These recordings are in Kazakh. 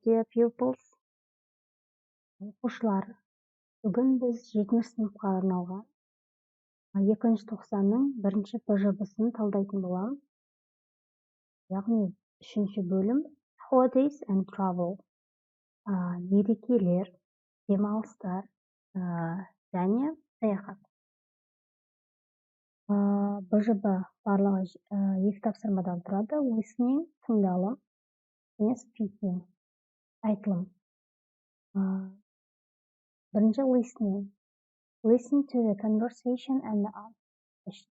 Dear pupils. Оқушылар, бүгін біз 7 сыныпқа арналған екінші тоқсанның бірінші БЖБ-сын талдайтын боламыз. Яғни үшінші бөлім Holidays and Travel. Мерекелер, демалыстар және саяхат. БЖБ барлығы екі тапсырмадан тұрады. Listening, тыңдалым, және speaking, айтылым. Бірінші listening. Listen to the conversation and answer questions.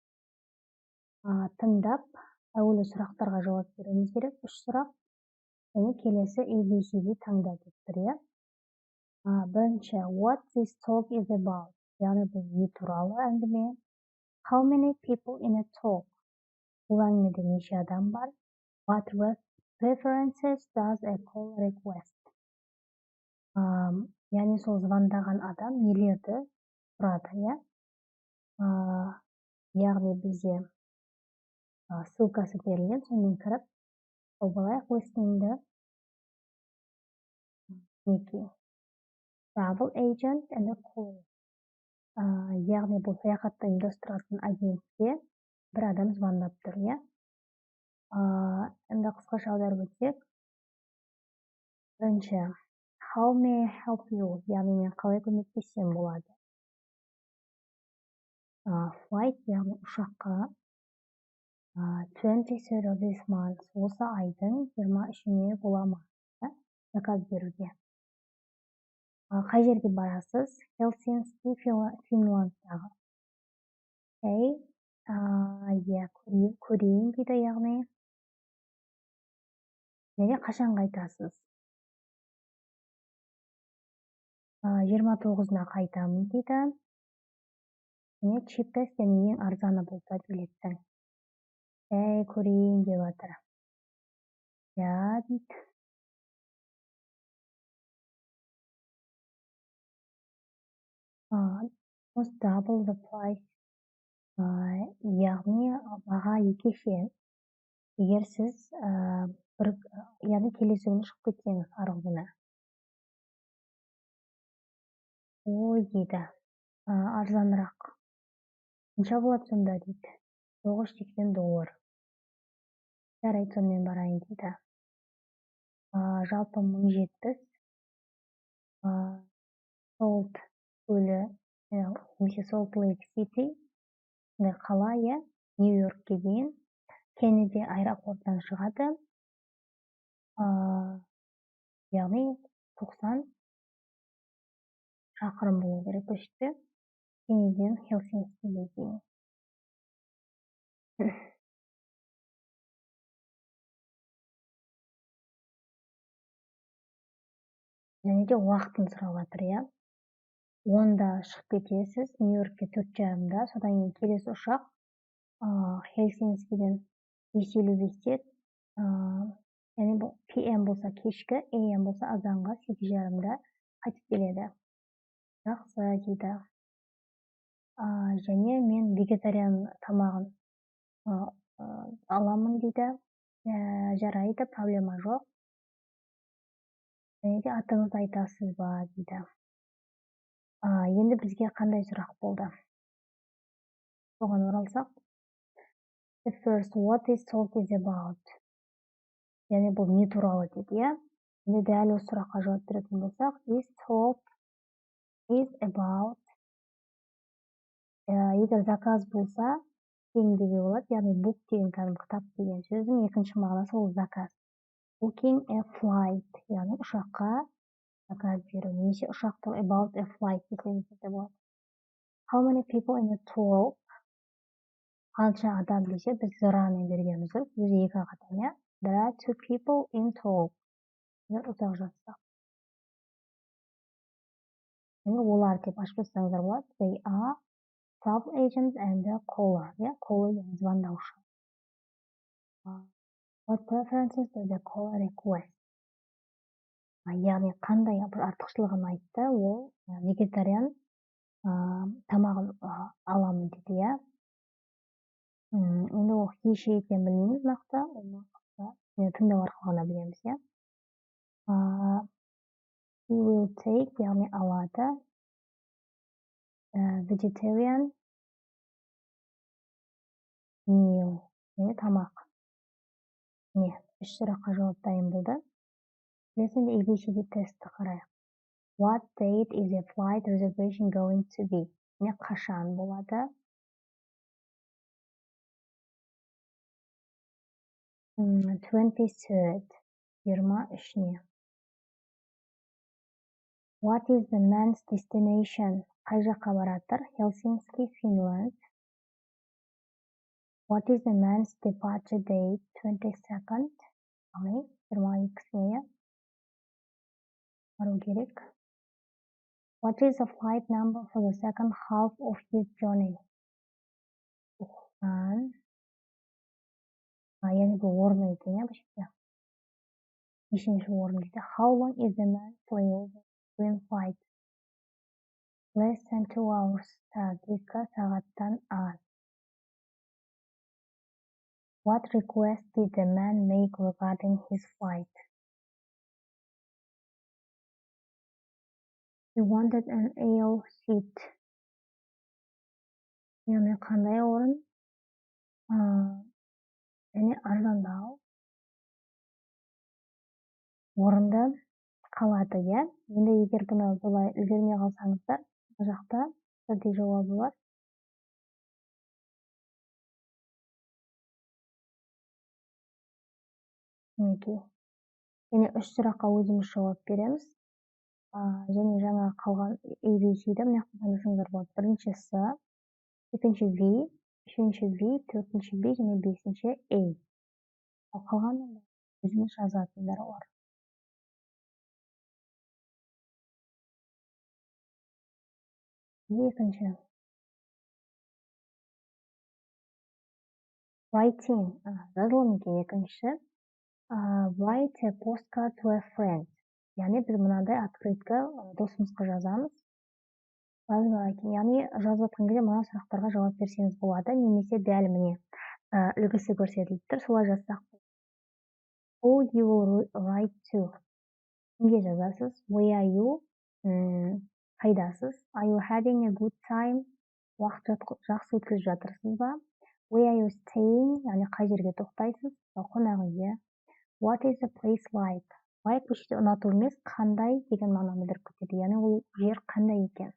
Тыңдап, әуелі сұрақтарға жауап беруіміз керек. 3 сұрақ. Және келесі A, B, C, D таңда деп тұр, иә. Бірінші, what this talk is about? Яғни бұл не туралы әңгіме? How many people in a talk? Бұл әңгімеде неше адам бар? What preferences does a caller request? Яғни сол звондаған адам нелерді сұрады, иә? Яғни бізде ссылкасы берілген, сонымен кіріп тауып алайық listeningді. Мінекей, travel agent and a caller. Яғни бұл саяхатты ұйымдастыратын агентке бір адам звондап тұр, иә? Енді қысқаша аударып өтсек. Бірінші, how may I help you? Яғни мен қалай көмектессем болады? Flight, яғни ұшаққа 23rd of this month, осы айдың 23-іне бола ма? Заказ беруге. Қай жерге барасыз? Хельсинки, Финландтағы. Окей. Иә, көрейін дейді, яғни. Және қашан қайтасыз? 29-на қайтамын дейді. Және cheapest, яғни ең арзаны болса билеттің. Әй, көрейін деп жатыр. Иә, дейді. Almost double the price. Яғни баға екі есе. Егер сіз бір, яғни келесі күні шығып кетсеңіз арғы күні. Ой, дейді. Арзанырақ. Қанша болады сонда дейді. $980. Жарайды, сонымен барайын дейді. Жалпы 1070. Солт көлі, немесе Солт Лейк Сити, қала, иә, Нью-Йоркке дейін Кеннеди аэропортынан шығады. Яғни 90 шақырым болу керек почти Кеннедиден Хельсинкиге дейін. Және де уақытын сұрап жатыр, иә. 10-да шығып кетесіз, Нью-Йоркке 4:30-да, содан кейін келесі ұшақ Хельсинкиден 5:55-те, яғни бұл PM болса кешкі, AM болса азанғы 8:30-да қайтып келеді. Жақсы, дейді. Және мен вегетариан тамағын аламын дейді. Жарайды, проблема жоқ. Және де атыңызды айтасыз ба дейді. Енді бізге қандай сұрақ болды? Соған оралсақ. The first, what this talk is about? Яғни бұл не туралы деді, иә? Енді дәл осы сұраққа жауап беретін болсақ, this talk is about. Егер заказ болса, тең деуге болады, яғни book деген кәдімгі кітап деген сөздің екінші мағынасы ол заказ. Booking a flight, яғни ұшаққа заказ беру, немесе ұшақты about a flight десеңіз де болады. How many people in a talk? Қанша адам десе, біз there-мен бергеніміз дұрыс, өзі екі ақ адам, иә? There are two people in talk. Егер ұзақ жазсақ. Және олар деп ашып жазсаңыздар болады. They are travel agent and the caller, иә? Caller яғни звондаушы. What preferences does the caller request? Яғни қандай бір артықшылығын айтты, ол вегетариан тамағын аламын деді, иә? Енді ол неше екенін білмейміз нақты, оны тыңдау арқылы ғана білеміз, иә? Will take, яғни алады, vegetarian meal, яғни тамақ. Міне, 3 сұраққа жауап дайын болды. Келесі енді ABCD тестті қарайық. What date is a flight reservation going to be? Міне, қашан болады? 23rd, 23-не. What is the man's destination? Қай жаққа баратыр? Helsinki, Finland. What is the man's departure date? 22nd. Яғни 22-сіне бару керек. What is the flight number for the second half of his journey? 90. Яғни бұл орны екен, иә, бұл жерде. Нешінші орын дейді. How long is the man's layover between flights? Less than 2 hours. Так, 2 сағаттан аз. What request did the man make regarding his flight? He wanted an aisle seat. Яғни қандай орын? Және арзандау орынды қалады, иә. Енді егер бұны бұлай үлгермей қалсаңыздар, бұл жақта бірдей жауабы бар. Мінекей. Және 3 сұраққа өзіміз жауап береміз. Және жаңа қалған A, B, C-ді мына жақта таңдасаңыздар болады. Бірінші С, екінші V, үшінші V, төртінші B және бесінші A. Ал қалғанын өзіңіз жазатындар олар. Екінші. Writing. Жазылым екен екінші. Write a postcard to a friend. Яғни біз мынандай открытка досымызға жазамыз. Яғни жазып жатқан кезде мына сұрақтарға жауап берсеңіз болады, немесе дәл міне үлгісі көрсетіліп тұр, солай жазсақ. Who you will write to? Кімге жазасыз? Where are you? Қайдасыз? Are you having a good time? Уақыт жақсы өткізіп жатырсыз ба? Where are you staying? Яғни қай жерге тоқтайсыз? Қонақ үйге. What is the place like? Like бұл жерде ұнату емес, қандай деген мағынаны білдіріп кетеді. Яғни ол жер қандай екен?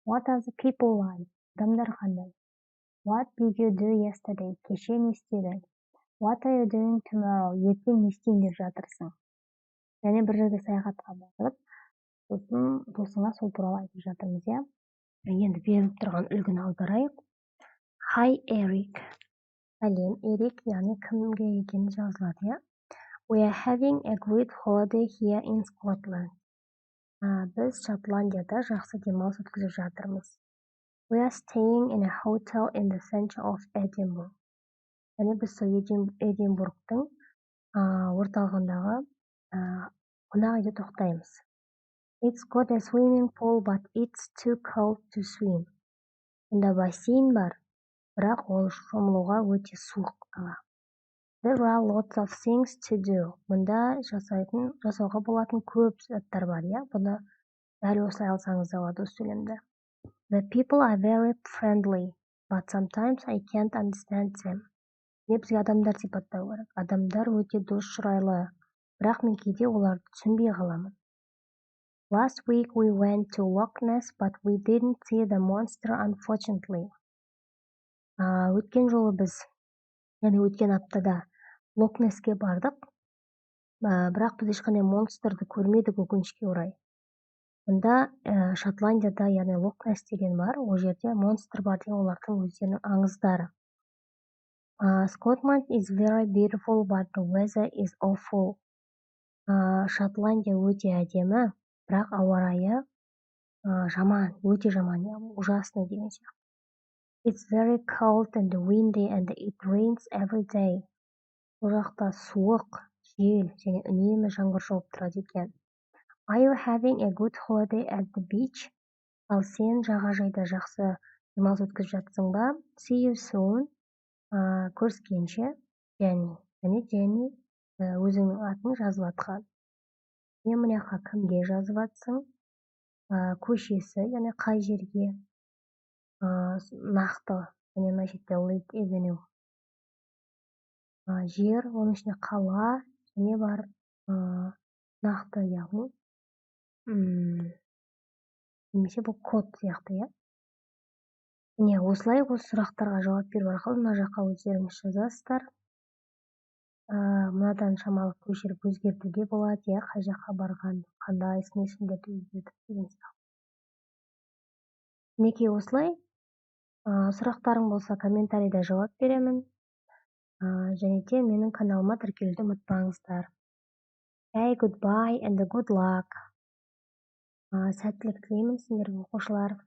What are the people like? Адамдар қандай? What did you do yesterday? Кеше не істедің? What are you doing tomorrow? Ертең не істейін деп жатырсың? Яғни бір жерге саяхатқа барып, сосын досыңа сол туралы айтып жатырмыз, иә. Енді беріліп тұрған үлгіні аударайық. Hi, Eric. Сәлем, Эрик, яғни кімге екені жазылады, иә. We are having a great holiday here in Scotland. Біз Шотландияда жақсы демалыс өткізіп жатырмыз. We are staying in a hotel in the center of Edinburgh. Яғни біз сол Эдинбургтың орталығындағы қонақ үйде тоқтаймыз. It's got a swimming pool, but it's too cold to swim. Мұнда бассейн бар, бірақ ол шомылуға өте суық дала. There are lots of things to do. Мұнда жасауға болатын көп заттар бар, иә. Бұны дәл осылай алсаңыз да болады осы сөйлемді. The people are very friendly, but sometimes I can't understand them. Не бізге адамдар сипаттау керек. Адамдар өте дос шұрайлы, бірақ мен кейде оларды түсінбей қаламын. Last week we went to Loch Ness, but we didn't see the monster, unfortunately. Өткен жолы біз, яғни өткен аптада Лох Несске бардық, бірақ біз ешқандай монстрды көрмедік, өкінішке орай. Мұнда Шотландияда, яғни Лох Несс деген бар, ол жерде монстр бар деген олардың өздерінің аңыздары. Scotland is very beautiful, but the weather is awful. Шотландия өте әдемі, бірақ ауа райы жаман, өте жаман, яғни ужасный деген сияқты. It's very cold and windy and it rains every day. Бұл жақта суық, жел және үнемі жаңбыр жауып тұрады екен. Are you having a good holiday at the beach? Ал сен жағажайда жақсы демалыс өткізіп жатсың ба? See you soon. Көріскенше, Jenny. Және Jenny өзінің атын жазып атқан. Мен мына жаққа кімге жазып жатсың, көшесі, яғни қай жерге нақты, және мына жерде Lake Avenue, жер, оның ішінде қала және барып нақты, яғни немесе бұл код сияқты, иә. Міне, осылай осы сұрақтарға жауап беру арқылы мына жаққа өздеріңіз жазасыздар. Мынадан шамалы көшіріп өзгертуге болады, иә, қай жаққа барған, қандай сын есімдерді өзгертіп деген сияқты. Мінекей, осылай. Сұрақтарың болса, комментарийда жауап беремін. Және де менің каналыма тіркелуді ұмытпаңыздар. Okay, goodbye and good luck. Сәттілік тілеймін сендерге, оқушылар.